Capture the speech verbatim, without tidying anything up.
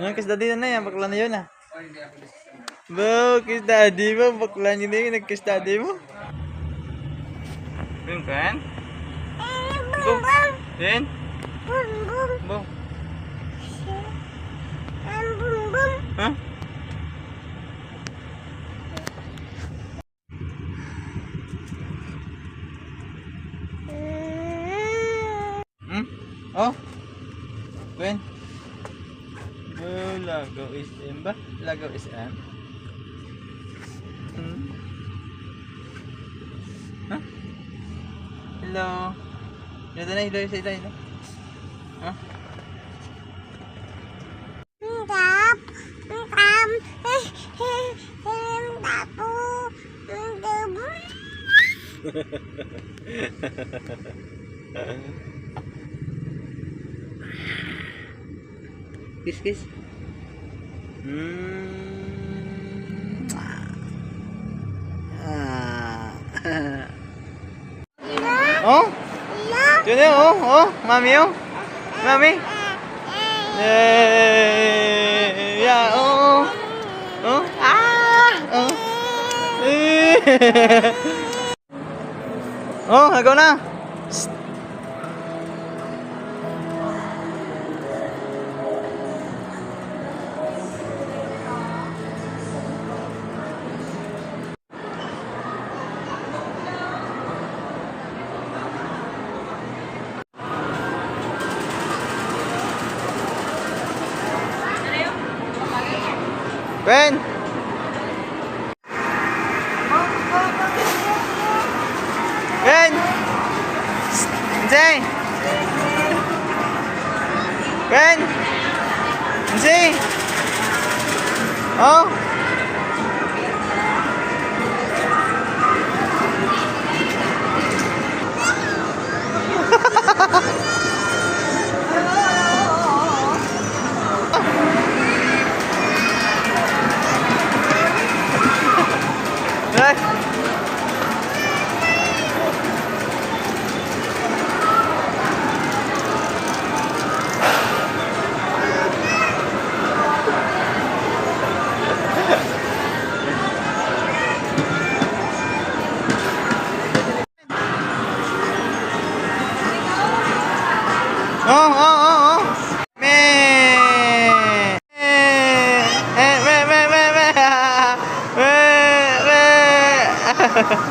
Yan, kiss daddy na yan. Bakla na yun, ah. Bo, kiss daddy mo. Bakla niyo na yun. Nag-kiss daddy mo. Yun, Ken? Bo. Yun? Bo. Ha? Hmm? Oh? Ken? Oh, Lagaw S M ba? Lagaw S M? Hmm? Huh? Hello? Hello, hello, hello, hello. Huh? Tap, tap, tapo, tapo. Kiss, kiss. Mm. Ah. Oh? Yun yun, oh, oh, mami, oh. Mami. Eh, yeah, oh, oh. Oh? Ah. Oh. Eh. Oh, agaw na. Psst. Ben! Ben! Jay! Ben! Jay! Oh! Oh, oh, oh, oh. Me. Eh, me, me, me, me. Me, me.